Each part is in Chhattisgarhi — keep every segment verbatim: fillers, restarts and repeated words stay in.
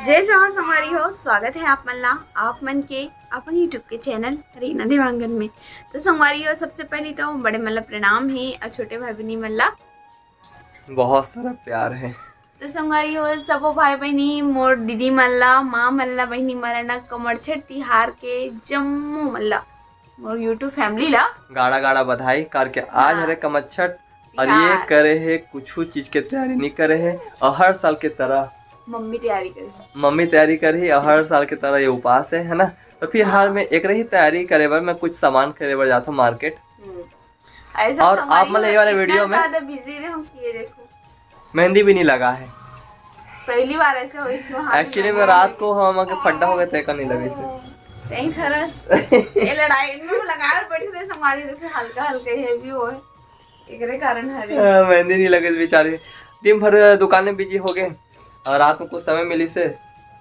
जय जोहार संगवारी हो, स्वागत है आप मन ला, आप मन के अपन YouTube के चैनल रीना देवांगन में। तो संगवारी हो, सबसे पहली तो बड़े मन ला प्रणाम हे और छोटे भाई बहनी मन ला बहुत सारा प्यार है। तो संगवारी हो, सबो भाई बहनी, मोर दीदी मन ला, माँ मन ला, बहनी मन ला ना, कमरछठ तिहार के जम्मो मन ला, मोर YouTube family ला गाड़ा गाड़ा बधाई करके आज हाँ। हरे कमरछठ और ये यार। करे हे कुछ चीज के तैयारी नहीं करे हे और हर साल के तरह मम्मी तैयारी करे हे। मम्मी तैयारी करे हे और हर साल के तरह ये उपास है, है ना? तो फिर हाँ। हाल में एक रही तैयारी करे बर मैं कुछ सामान खरीदे बर जाता हूँ मार्केट। हम्म। ऐसा और आप संगवारी मन हो, ये वाले इतना वीडियो में ज्यादा बिजी रहे हूँ कि ये देखो मेहंदी भी नहीं लगा है। पहली बार ऐसे हो इसको हाथ में एक्चुअली लगा मैं रात है। को हम आके फड्डा हो गए थे, नहीं लगे से। सही थरस। ये लड़ाई में लगा बैठी रहे संगवारी, देखो हल्का हल्का हेवी हो है। एकरे कारण हरे। आ, मेहंदी नहीं लगे बेचारे, दिन भर दुकान में बिजी हो गए और रात में कुछ समय मिली से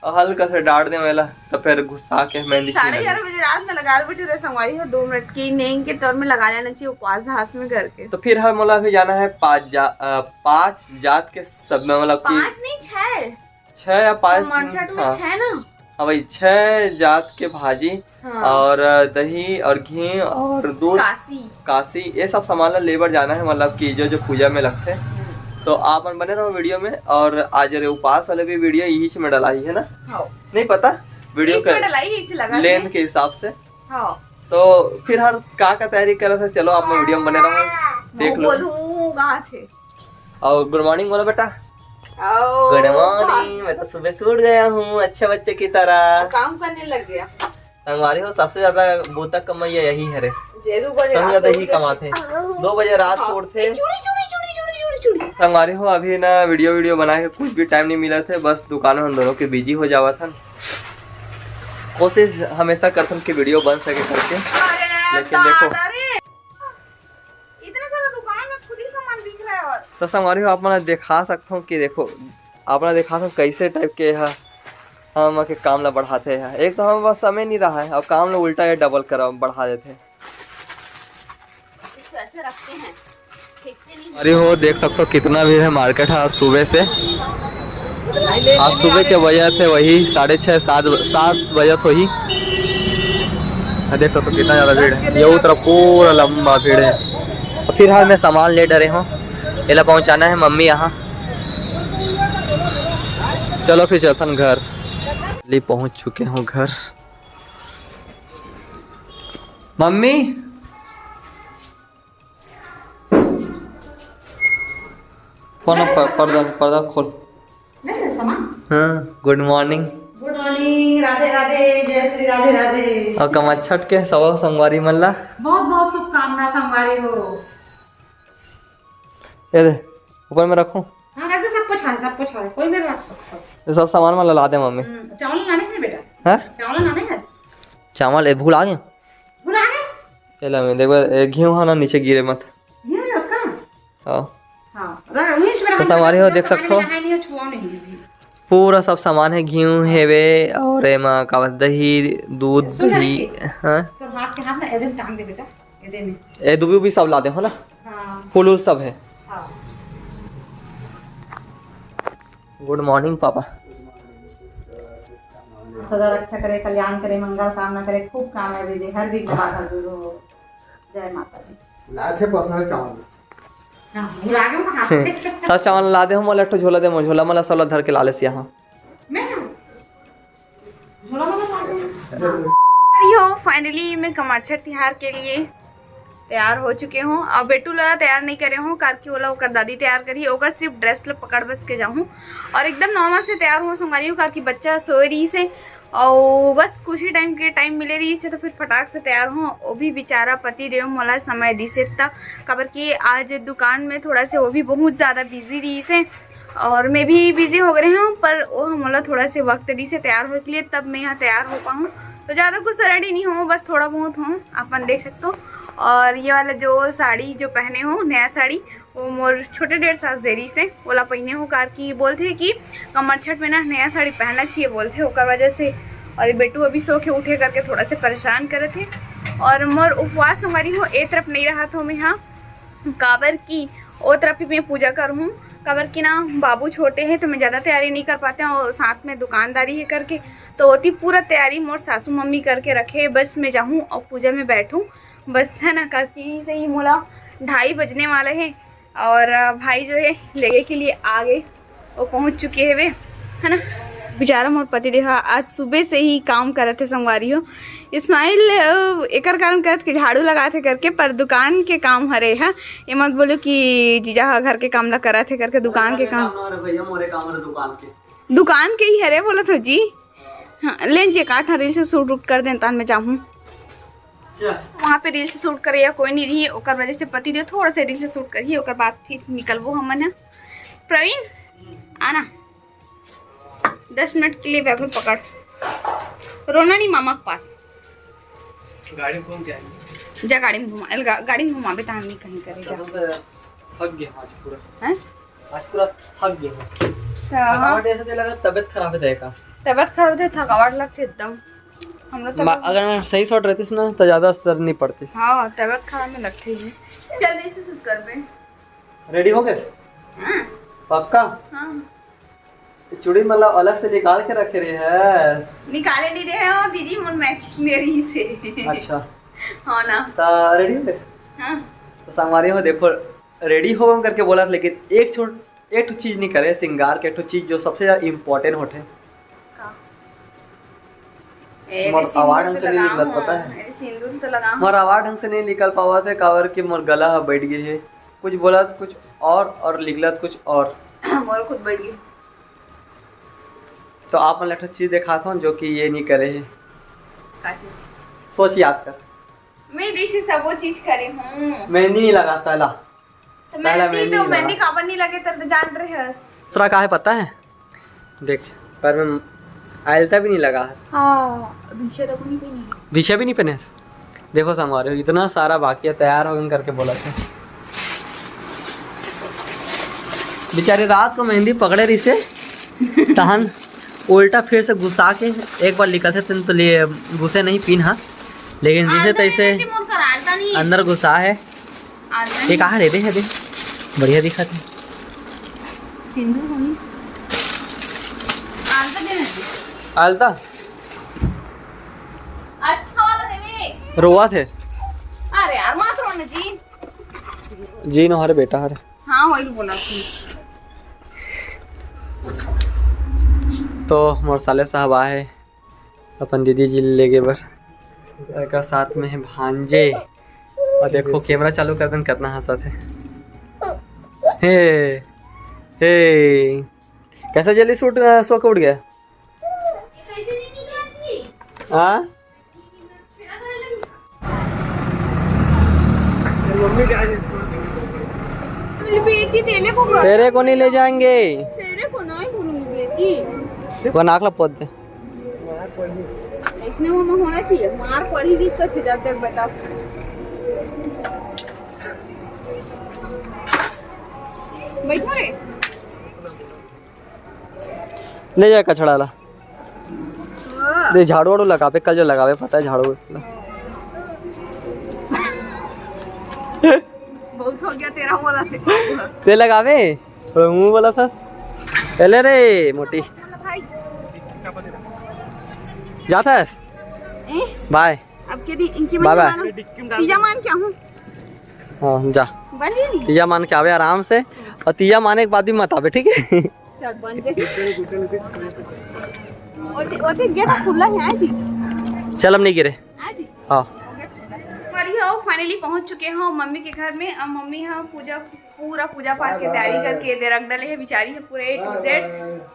और हल्का से डांट दे मेला, तो फिर गुस्सा के मेहंदी साढ़े ग्यारह बजे रात में लगा बैठे रहे संगवारी हो, दो मिनट की नींद के तौर में लगा लेना चाहिए उपवास हाथ में करके। तो फिर हर मोला भी जाना है पाँच जा, अ, पाँच जात के सब में मतलब कि पाँच नहीं, छह। छह या पाँच, कमरछठ में हाँ। छह ना? हाँ भाई, छह जात के भाजी हाँ। और दही और घी और दूध, काशी। काशी, ये सब सामान ला लेबर जाना है, मतलब कि जो जो पूजा में लगते हैं। हम्म। तो आप मन बने रहो वीडियो में। और आज रे उपास वाले भी वीडियो यही में डलाई है ना? हाँ। नहीं पता वीडियो बीच में का डलाई है, इसे लगा लेंथ है। के हिसाब से। हाँ। तो फिर हर का का तैयारी करत है, चलो आप मन वीडियो में बने रहो, देख लो। बोलूँ कहाँ थे? और गुड मॉर्निंग बोलो बेटा। गुड मॉर्निंग। मैं तो सुबह से उठ गया हूँ अच्छे बच्चे की तरह। काम करने लग गया। संगवारी हो, सबसे ज्यादा बूता कमैया यही हरे। सबसे ज्यादा ही कमाते हैं। दो बजे रात को उठते हैं। संगवारी हो, अभी ना वीडियो वीडियो बना के कुछ भी टाइम नहीं मिला थे, बस दुकान में हम दोनों के बिजी हो जावा था। कोशिश हमेशा करथन कि वीडियो बन सके करके, लेकिन देखो इतना सारा दुकान में खुद ही सामान बिक रहा है। और तो संगवारी हो, आप मन देखा सकथो कि देखो, आप मन देखा सकथो कैसे टाइप के ह हम के काम ला बढ़ाते हैं। एक तो हम बस समय नहीं रहा है और काम ला उल्टा ये डबल करा बढ़ा देते हैं। इसको ऐसे रखते हैं। अरे हो, देख सकते हो कितना भीड़ है मार्केट है आज सुबह से। आज सुबह के बजे थे वही साढ़े छः, सात, सात बजे तो ही। देख सकते हो कितना ज़्यादा भीड़ है, ये तरफ पूरा लंबा भीड़ है। और फिर हाल में सामान ले डरे हो, एला पहुँचाना है मम्मी यहाँ। चलो फिर चलथन घर। ले पहुँच चुके हो घर। मम्मी, कौन प-, पर्दा, पर्दा खोल। हाँ, गुड मॉर्निंग। गुड मॉर्निंग, राधे राधे, जय श्री राधे राधे। और कमरछठ के सब संगवारी मन ला बहुत बहुत शुभकामना संगवारी हो। ये दे, ऊपर में रखूं? हाँ, रख दे, सब कुछ है, सब कुछ है, कोई मेरा रख सकता है। ये सब सामान मन ला दे मम्मी। हम्म, चावल लाने हैं बेटा? हाँ? चावल लाने हैं? चावल ए भूला गे। भूला गे? एला में देखबे, ए, घी हा ना नीचे गिरे मत। ये रखा? हाँ। हाँ, रख, वहीं से तो रख, संगवारी हो, देख सकते हो। पूरा सब सामान है, घी हेवे और एमा का बोलथे दही, दूध, दही। हाँ। तो हाथ के हाथ ना एकदम टांग दे बेटा, ये दे में। ए दुबी उबी सब ला दे हो ना। हाँ। फूल उल सब है। हाँ। गुड मॉर्निंग पापा। सदा रक्षा करे, कल्याण करे, मंगल कामना करे, खूब काम है विधि, हर विघ्न बाधा दूर हो। जय माता दी। लाए थे पर्सनल चावल। हाँ, भुला गए वहाँ। सब चावल ला दे, हम एक ठो झोला दे, मोर झोला मला सब ला धर के ला ले सिया हाँ। मैं हाँ। झोला मला ला दे। अरे हो, finally मैं कमरछठ तिहार के लिए तैयार हो चुके हूँ। अब बेटू ला तैयार नहीं करे हूँ, कार की ओला ओकर दादी तैयार करी, ओकर सिर्फ ड्रेस ला पकड़ बस के जाऊँ। और एकदम नॉर्मल से तैयार हूँ संगवारी हो, कार की बच्चा सोए रही से, और बस कुछ ही टाइम के टाइम मिले रही से, तो फिर फटाक से तैयार हूँ। वो भी बेचारा पति देव मोला समय दिसे त, काबर कि आज दुकान में थोड़ा से वो भी बहुत ज़्यादा बिजी रही से, और मैं भी बिजी हो गए हूँ, पर वो मोला थोड़ा से वक्त दिसे तैयार होए के लिए, तब मैं यहाँ तैयार हो पाऊँ। तो ज़्यादा कुछ तो रेडी नहीं हूँ, बस थोड़ा बहुत हूँ, अपन देख सकते हो। और ये वाला जो साड़ी जो पहने हूँ, नया साड़ी, वो मोर छोटे डेढ़ सास दे रही से, ओला पहिने हूँ, कार की बोलते हैं कि कमरछठ में ना नया साड़ी पहनना चाहिए बोलते हैं, ओकर वजह से। और ये बेटू अभी सो के उठे करके थोड़ा से परेशान करे थे। और मोर उपवास हमारी हो ए तरफ नहीं रहा था मैं यहाँ, काबर की ओ तरफ भी मैं पूजा करूँ, काबर कि ना बाबू छोटे हे तो मैं ज़्यादा तैयारी नहीं कर पाते हूँ, और साथ में दुकानदारी हे करके, तो ओती पूरा तैयारी मोर सासू मम्मी करके रखे हे। बस मैं जाहूँ और पूजा में बैठूँ, बस, है ना, काबर कि से ही मोला ढाई बजने वाला हे। और अ, भाई जो हे लेगे के लिए आ गे, वो पहुँच चुके हवे, है ना। बेचारा मोर पति देव आज सुबह से ही काम करत हे संगवारी हो। स्माइल अ, एकर कारण करत कि झाड़ू लगात हे करके, पर दुकान के काम हरे हा। ये मत बोलो कि जीजा ह घर के काम ला करत हे करके, दुकान के काम। काम ना रे भैया, मोरे काम हरे दुकान के। दुकान के ही हरे बोलत हो जी। हाँ, लेन जी, एक आठ रील्स शूट उट कर देन, तान मैं जाहूँ। अच्छा। वहाँ पे रील्स शूट करे या कोई नहीं रही, ओकर वजह से पति देव थोड़ा सा रील्स शूट करिए, ओकर बाद फिर निकलबो हमन ह। प्रवीण, आना, दस मिनट के लिए बैग पकड़, रोना नहीं मामा के पास। गाड़ी में घूम के आएंगे। जा गाड़ी में घुमा, गा-, गाड़ी में घुमाबे, तहां नहीं कहीं करे जा। कसम से थक गए आज पूरा। हैं? आज पूरा थक गए हैं। तो हाँ। थकावट ऐसे दे लगा, तबीयत खराब है का? तबीयत खराब है, थकावट लगती एकदम। हम लोग तो मा-, अगर मैं सही शॉट रहतीस ना, तो ज्यादा असर नहीं पड़तीस। हाँ, तबीयत खराब में लगती है। चल, इसे शूट कर बे। रेडी हो गए? हाँ। पक्का? हाँ। चूड़ी मतलब अलग से निकाल के रखे रहे है। निकाले नहीं रहे हो दीदी, मोर मैचिंग ले रही से। अच्छा। हाँ ना। तो रेडी हो गए? हाँ। तो संगवारी हो, देखो, रेडी हो गए करके बोला, लेकिन एक छोट, एक ठो चीज नहीं करे, श्रृंगार के एक ठो चीज जो सबसे ज्यादा इम्पोर्टेंट होते। का? ए, मोर सिंदूर आवाज तो ढंग से नहीं लगा निकलत, हूँ। पता है? ए, सिंदूर तो लगा हूँ। मोर आवाज ढंग से नहीं निकल पावा थे, काबर कि मोर गला ह बैठ गए है। कुछ बोलत कुछ और, और निकलत कुछ और। मोर खुद बैठ गई। तो आप मन ल एक ठो चीज देखात हूँ जो कि ये नहीं करे है। का चीज? सोच याद कर। मैं इसे सब वो चीज करे हूँ। मेहंदी नहीं लगा पहला। तो पहला मेहंदी मेहंदी तो लगा। मेहंदी काबर नहीं लगे, तब तो जान रहे हस। दूसरा का है पता है? देख, पर मैं आलता भी नहीं लगा हस। हाँ, पीछे तक नहीं पहनी। पीछे भी नहीं पहने हस। देखो संगवारी हो, इतना सारा बाकी है, तैयार हो गए करके बोला था। बेचारे रात को मेहंदी पकड़े रही से, तहन उल्टा फिर से घुसा के एक बार निकल से, तो लिए घुसे नहीं पीन, हाँ, लेकिन जैसे आलता तैसे नहीं, मोर कर आलता नहीं। अंदर घुसा है। आलता ये नहीं। कहाँ रे बे, है बे? बढ़िया दिखा थे। सिंदूर होई। आलता दे दे। आलता? अच्छा वाला देवे। रोवा थे। अरे यार, मत रोने जी। जी नो हरे बेटा हरे। हाँ, वही बोला थी। तो मोर साले साहब आए अपन दीदी जी ले गे बर। एकर साथ में है भांजे। और देखो, कैमरा चालू कर देन, कितना हंसत है। हे, हे, कैसा जल्दी सूट, अ, सो के उठ गया? हाँ? बेटी, तेरे को तेरे को नहीं ले जाएंगे। तेरे को नहीं बोलूंगी बेटी। वो नाक ला पोत दे। इसने वो में होना चाहिए, मार पड़ी दिक्कत है जब तक बेटा। बैठो रे। ले जाए कचड़ा ला। हाँ। दे झाड़ू वाड़ू लगावे, कल जो लगावे पता है झाड़ू वाड़ू। बहुत हो गया तेरा वाला से। ते लगावे, थोड़ा मुंह वाला था। पहले रे मोटी। भाई। जाता है? ए? बाय। अब के दी इनकी बाय बाय। तीजा मान क्या हूँ? हाँ, जा। बन गई? तीजा मान के आवे आराम से, और तीजा माने के बाद भी मत आवे, ठीक है? चल, बन गई। ओते, ओते गेट खुला है, आ जी। चल, अब नहीं गिरे। आ जी। हाँ। पर ये हो, finally पहुंच चुके हो मम्मी के घर में। अब मम्मी यहाँ पूजा, पूरा पूजा पाठ की तैयारी करके दे रख डले है बेचारी है पूरे A to Z।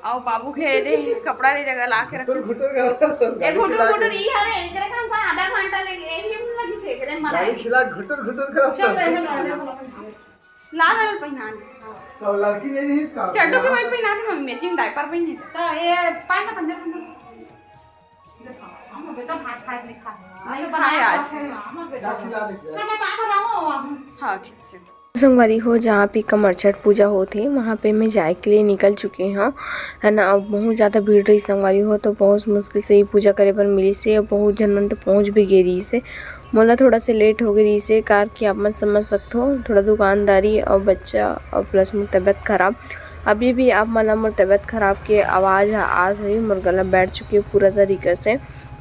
और बाबू के दे कपड़ा रे जगह ला के रख। घुटुर घुटुर करत हस। ए, घुटुर घुटुर ई हरे, एकरे काम का आधा घंटा ले, यही लगी से, एकरे मराई। गाड़ी खिला घुटुर घुटुर करत हस। चल, रहने दे, रहने दे। लाल वाला पहना दे। तो लड़की नहीं रही इसका? चड्डो भी वही पहना दे, मम्मी, matching diaper पहने थे। तो ये पैंट पहन दे तुम। देखो, हम बेटा भात खाए नहीं खाए। नहीं खाए आज। हम बेटा। खिला दे, खिला दे। चलो, पापा रहो, हम। हाँ, ठीक है। संगवारी हो, जहाँ पे कमरछठ पूजा होत हे, वहाँ पे मैं जाए के लिए निकल चुके हौं, है ना। अब बहुत ज़्यादा भीड़ रही संगवारी हो, तो बहुत मुश्किल से ये पूजा करे बर मिलिस हे। अब बहुत झन मन तो पहुँच भी गे रहिस हे, मोला थोड़ा से लेट हो गई रहिसे, कार के आप मन समझ सकथो, थोड़ा दुकानदारी और बच्चा और प्लस मोर तबीयत खराब। अभी भी आप मन ला मोर तबीयत खराब के आवाज़ ह आस होही, मोर गला बैठ चुके पूरा तरीका से।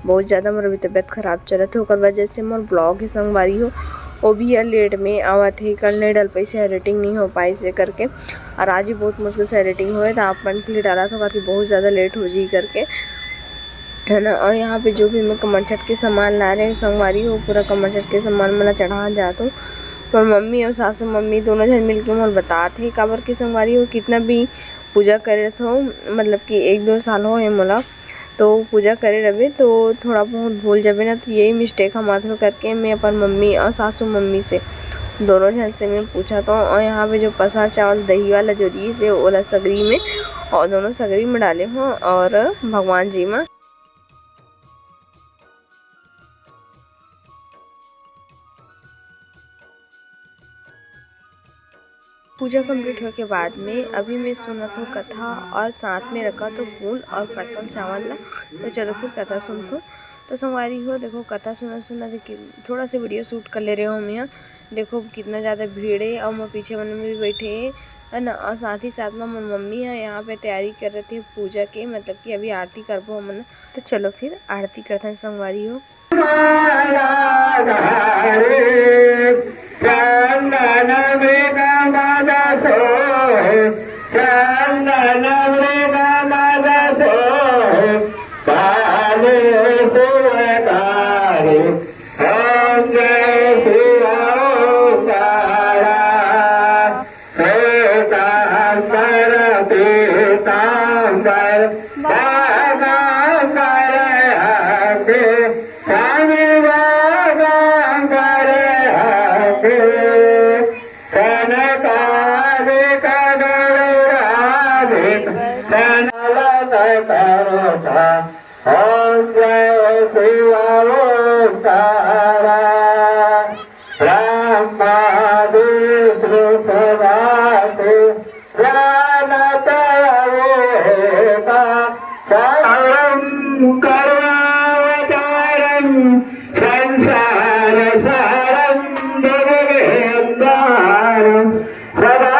बहुत ज़्यादा मोर अभी तबीयत खराब चलत हे, ओकर वजह से मोर ब्लॉग हे संगवारी हो, वो भी ह लेट में आवत हे। कल नहीं डल पाइसे, एडिटिंग नहीं हो पाइसे करके, और आज भी बहुत मुश्किल से एडिटिंग होए, तो आप मन के लिए डाला था, काफ़ी बहुत ज़्यादा लेट हो जी करके, है ना। और यहाँ पे जो भी मैं कमरछट के सामान ला रहे हूँ संगवारी हो, पूरा कमरछट के सामान मन ला चढ़ा जात हूँ। पर मम्मी और सासू मम्मी दोनों जन मिलके मोर बतात हे, काबर के संगवारी हो, कितना भी पूजा करे रथो, मतलब कि एक दो साल हो हे मोला, तो पूजा करे रहे तो थोड़ा बहुत भूल जाबे ना, तो यही मिस्टेक हम आथो करके मैं अपन मम्मी और सासू मम्मी से, दोनों जन से मैं पूछा तो। और यहाँ पे जो पसहर चावल दही वाला जो रहिस हे, ओला सगरी में और दोनों सगरी में डाले हो और भगवान जी में। पूजा कंप्लीट होए के बाद में अभी मैं सुनत हूँ कथा और साथ में रखत हूँ फूल और पसहर चावल ला। तो चलो फिर कथा सुनत हूँ। तो संगवारी हो, देखो कथा सुना सुना देखिए, थोड़ा सा वीडियो शूट कर ले रहे हो हम यहाँ। देखो कितना ज़्यादा भीड़ है और मोर पीछे मन में भी बैठे है, है ना। और साथ ही साथ में मोर मम्मी है यहाँ पे तैयारी कर रहे थे पूजा के, मतलब कि अभी आरती करबो हमन। तो चलो फिर आरती करते हैं संगवारी हो। चंदन मृगमदसोहे, चंदन मृगमदसोहे, काले सुअकारी, ओम जय शिव ओंकारा। श्वेतांबर पीतांबर बागांबर हंसे, स्वामी बागांबर हंसे। कनकादिक गौराधिक कनक करोधा, ओम जय शिव ओंकारा। ब्रह्मा विष्णु प्रभाते जानत अवोका। सारं करुणावतारं संसार सारं भुजगेन्द्रहारं सदा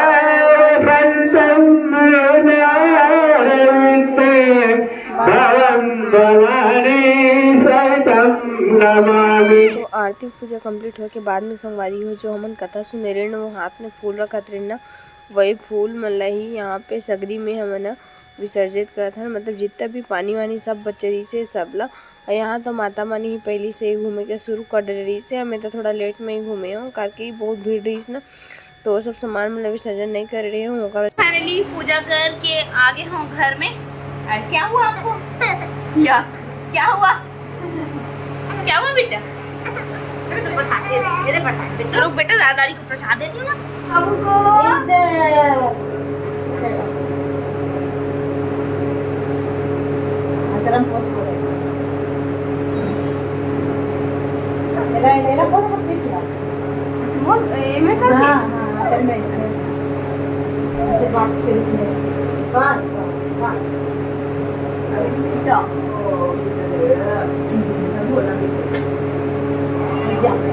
वसन्तं हृदयारविन्दे भवं भवानी सहितं नमामि। तो आरती पूजा कंप्लीट होए के बाद में संगवारी हो, जो हमन कथा सुने रहे ना, वो हाथ में फूल रखत रहे ना, वही फूल मन ला ही यहाँ पे सगरी में हमन ह विसर्जित करत हन। मतलब जितना भी पानी वानी सब बचे रहिसे सब ला। और यहाँ तो माता मन ही पहली से ही घूमे के शुरू कर दे रहिसे, मैं तो थोड़ा लेट में ही घूमे हूँ, काबर कि बहुत भीड़ रहिस ना, तो वो सब सामान मन ला विसर्जन नहीं कर रहे हूँ ओकर। फाइनली पूजा करके आ गए हूँ घर में। और क्या हुआ आपको? या क्या हुआ? क्या हुआ बेटा? बेटा, प्रसाद दे दे, दे दे प्रसाद, बेटा। रुक बेटा, दादाजी को प्रसाद देती हूँ ना। हमको इधर। गरम पोस्ट हो रहा है। इधर, इधर, इधर, फोटो मत खींचना। अच्छा, वो, ए, मैं करके? हाँ, हाँ, हाँ, फिर मैं इसमें ऐसे बात करूँगी। बात, बात, बात। अरे, क्या?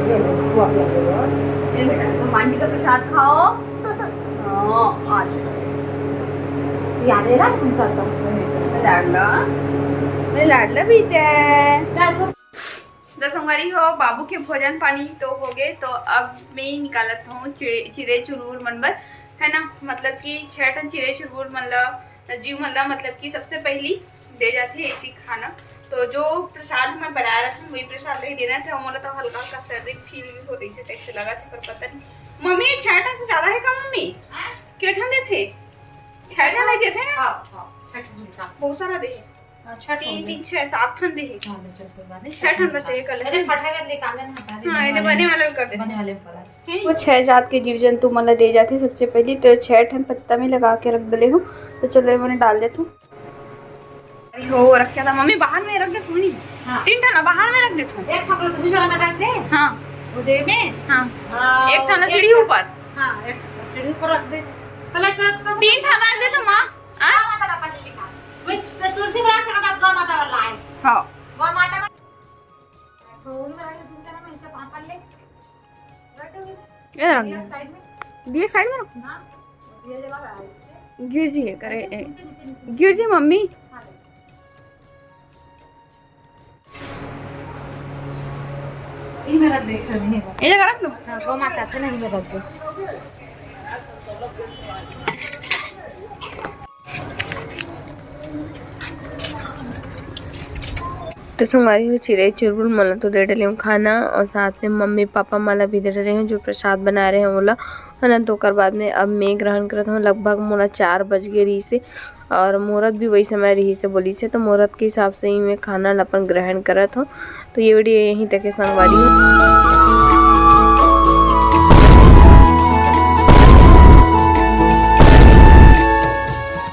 ये लो, तू आप ले लो। ए बेटा, भगवान जी का प्रसाद खाओ। हाँ, अच्छा। याद है ना तुमका तो? लाडला, मेरा लाडला बेटा है। तो संगवारी हो, बाबू के भोजन पानी तो हो गए, तो अब मैं निकालत हूँ चिड़े, चिड़े चुरमुर मन बर, है ना। मतलब कि छह ठन चिड़े चुरमुर मन ला, जीव मन ला, मतलब कि सबसे पहली दे जाथे ऐसी खाना। तो जो प्रसाद हमन बनाए रहथन, वही प्रसाद ला ही देना थे। मोला तो हल्का हल्का सर्दी फील भी हो रही है, टाइप से लगा था, पर पता नहीं। मम्मी, ये छह ठन से ज्यादा है का मम्मी? के ठन देथे? छह ठन नहीं देथे ना? हाँ, हाँ, छह ठन देथे। बहुत सारा देथे। हाँ, छह ठन तीन, दे। तीन, छह, सात ठन देथे। हाँ, ले चल, कोई बात नहीं, छह ठन बस ये कर ले। अरे, फटाफट निकाले ना, हटा दे, हाँ, बने ये वाले, बने वाले कर दे। बने वाले में पड़ा। वो छह जात के जीव जंतु मन ला दे जाथे सबसे पहली, तो छह ठन पत्ता में लगा के रख दले हूँ। तो चलो, ये मैंने डाल देती हूँ। अरे हो, रख क्या था मम्मी, बाहर में रख दे थोड़ी। हाँ। तीन ठन बाहर में रख दे थोड़ी। एक ठन तो दूसरा में रख दे। हाँ। वो दे में। हाँ। आ, एक ठन एक सीढ़ी ठन ऊपर। हाँ, एक सीढ़ी ऊपर रख दे। पहले तो सब तीन ठन रख दे तो माँ। आ? गौ माता का पानी निकाल। वो तो तुलसी में रख के बाद गौ माता वाला आए। हाँ। गौ माता का। तो वो भी बना के तुम क्या नाम है, इससे पाँच इधर रख दे। दिए साइड में रख। गिर जी है करे, ए, गिर जी मम्मी। इही में रख दे, एक ठो नहीं है। ये जगह रख लो। हाँ, गौ माता थे ना, इही में रख दे। तो संगवारी हो, चिरई चुरमुर मन ला तो दे डले हूँ खाना, और साथ में मम्मी पापा मन ला भी दे डले हूँ, जो प्रसाद बनाए रहे हैं ओला। है ना, तो ओकर बाद में अब मैं ग्रहण करत हूँ। लगभग मोला चार बज गए रहिस हे, और मुहूर्त भी वही समय रहिस हे बोलिस हे, तो मुहूर्त के हिसाब से ही मैं खाना ला अपन ग्रहण करत हूँ। तो ये वीडियो यहीं तक है संगवारी हो।